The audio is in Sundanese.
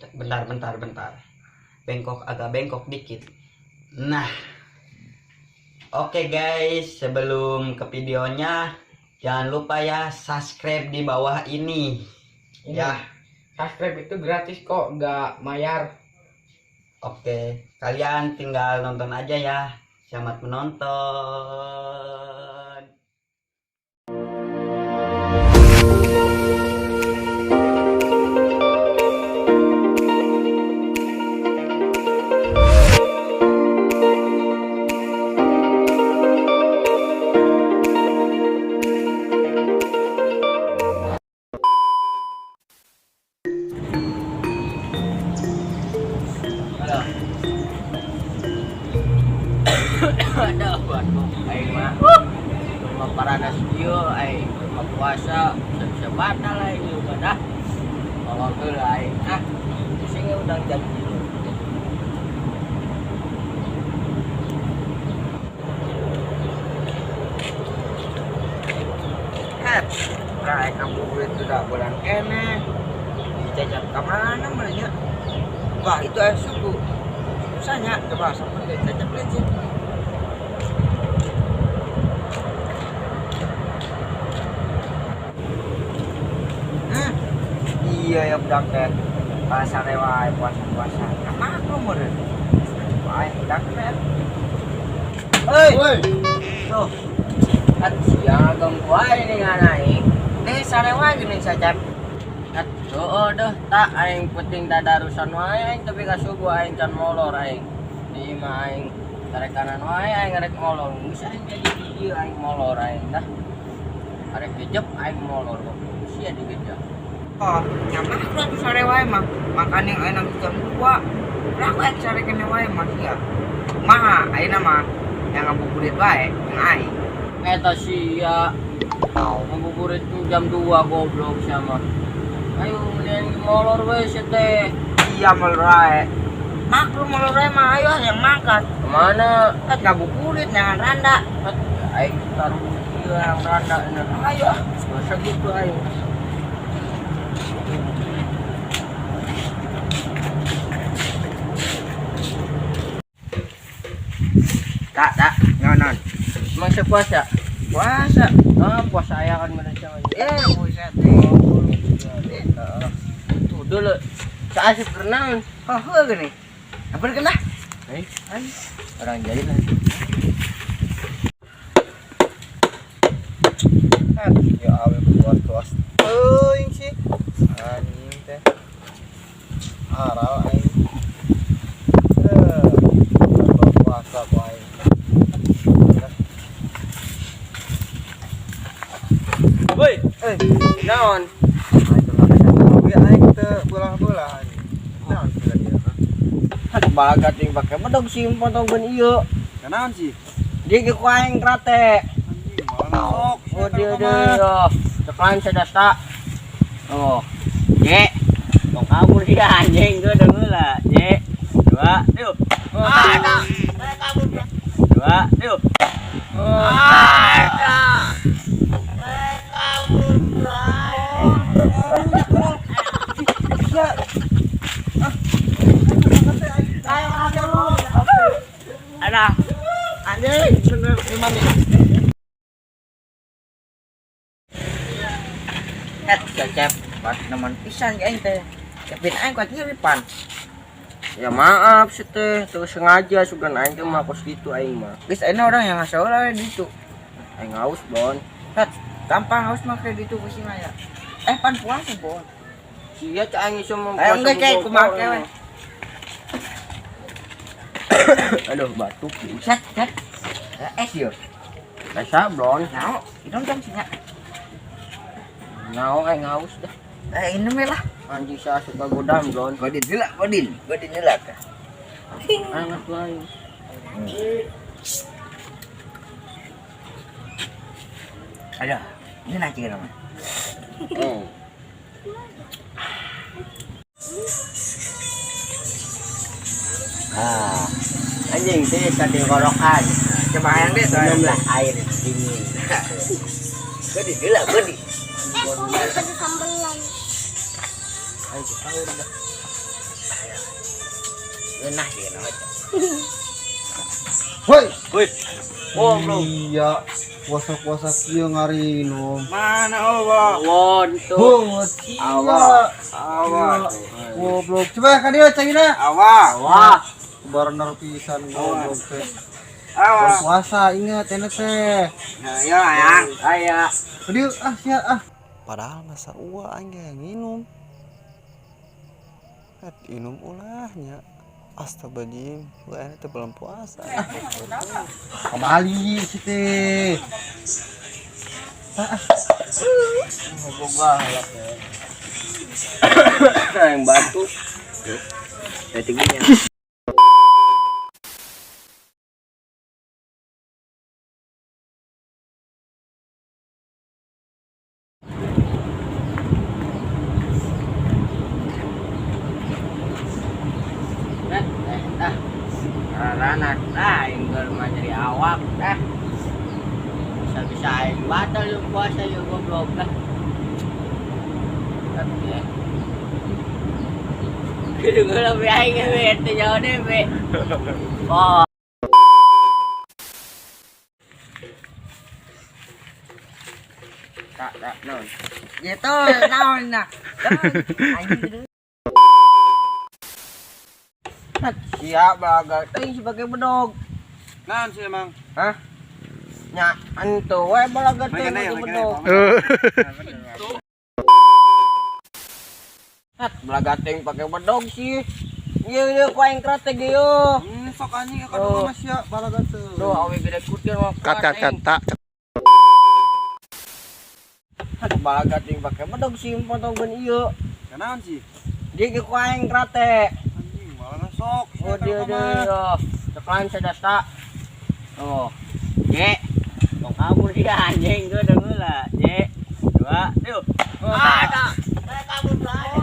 Bentar, bentar, bentar. Bengkok, agak bengkok dikit. Nah, oke guys, sebelum ke videonya, jangan lupa ya subscribe di bawah ini. Ini. Ya. Subscribe itu gratis kok, nggak bayar. Oke, kalian tinggal nonton aja ya. Selamat menonton. Aduh, waduh, aing mah. Rumah paranas ieu aing rumah puasa bisa-bisa batal aing ieu mah dah. Tolong heula aing ah. Sing udang jam 3. Het, rae ngabuburit sudah bulan kene. Dicacap ke mana mereka? Wah, itu suku. Susahnya, coba sampai dicacap licin. Iya ya budak teh. Pasar wae puasa-puasa. Sama aku meureun. Wae budak teh. Hei. Tuh. At siang ganggu aing nih aing. Nih sare wae geuning sacap. At heueuh deuh tak aing penting tadarusan wae aing tapi ka subuh aing can molor aing. Di imah aing tarekanan wae aing rek molor. Geus aing jadi ieu aing molor aing dah. Arek kejep aing molor kok. Sia digejep. Oh, nyaman aku lagi sore wae mah. Makan yang enak jam 2. Lah aku ek sore kene wae mah sia. Maha ayeuna mah yang ngabuburit wae yang aing. Eta sia ngabuburit jam 2 goblok sia mah. Ayo mending molor we sia teh. Iya molor wae. Maklum molor wae mah ayo yang makan. Kemana? Kan ngabuburit jangan randa. At aing taruh ieu yang randa ini. Ayo. Masa gitu aing. Tak, tak, non. Emang siya puasa? Puasa. Ah, puasa aya kan mana siya. Buset. Tuh dulu. Saasip kerenang. Oh, heuh gini. Apa kena? Eh, orang jadi lah. Ya awe puas-puas teuing sih. Anjing teh. Aral aing. Puasa ku aing. Woi, naon? Aing aing teu belah-belah anjing. Naon sih dia? Aduh, balaga ting pake bedog sih potongkeun ieu. Kenaon sih? Dia ge ku aing rate. Anjing, malah sok. Oh, dia dia. Ceklan sedasta. Oh. J. Tong kabur dia anjing gua deung lah. J. 2, 3. Ada. Kabur. 2, 3. Ada. Ada. Anjing, bener 5 menit. Het, cecep, pas nemen pisan aing teh. Cepin aing kuat ngiripan. Ya maaf sih teh, terus sengaja sugan aing teh mah kos gitu aing mah. Geus ayeuna orang yang ngasih lah di ditu. Aing haus, Bon. Het, gampang haus mah kredit itu pusing aya. Pan puasa, Bon. Sia cak aing iso mah. Ayo engke cek kumaha we. Aduh, batuk. Set, set. Es yo. Esa, Bon. Nao, idong jam sinya. Nao aing haus dah. Ini mah lah. Anjing saya suka godam, Bon. Godin heula, godin. Godin heula ka. Anget wae. Aduh, ini nasi nama. Oh. Ah, anjing teh kadengkorokan. Coba hayang deh, soalnya. Minumlah air dingin. Godin heula, godin. Kumpul pada sambelan. Anjing tahu dah. Ngeunah ieu na mah. Woi, Woi. Goblok. iya, puasa-puasa kieu ngarinum. Mana Allah? Won tuh. Bungut. Awas. Awas. Goblok. Coba ka dieu caina. Awas. Wah. Bener pisan goblok teh. Awas. Puasa ingat ini teh. Nah, ya ayang. Aya. Ka dieu ah sia ah. Padahal masa uwa aing ge nginum. Et inum ulahnya. Astagfirullahaladzim, gue ini teh belum puasa. Kembali si teh. Boga halak. Yang batu. Ya tingginya. Nah, ranak dah aing keur mah jadi awak dah. Bisa-bisa aing batal yung puasa yung goblok dah. Tapi ya. Kudu lebih aing we teh jauh deh we. Oh. Tak, tak, non. Gitu, naon nah. Anjing. Siap belaga teuing sebagai bedog. Naon sih emang? Hah? Nya antu we belaga teuing sebagai bedog. Hat belaga teuing pake bedog sih. Ieu ieu ku aing krate ge yo. Sok anjing ka dulu mah sia balaga teu. Duh, awe gede kutil mah. Kat kat kat tak. Hat balaga teuing pake bedog sih potongkeun ieu. Naon sih? Dia ge ku aing krate. Anjing malah sok. Oh dia dia. Ceklan sedasta. Oh. J. Tong kabur dia anjing gua deung heula. J. 2 3. Ah, tak. Saya kabur lah.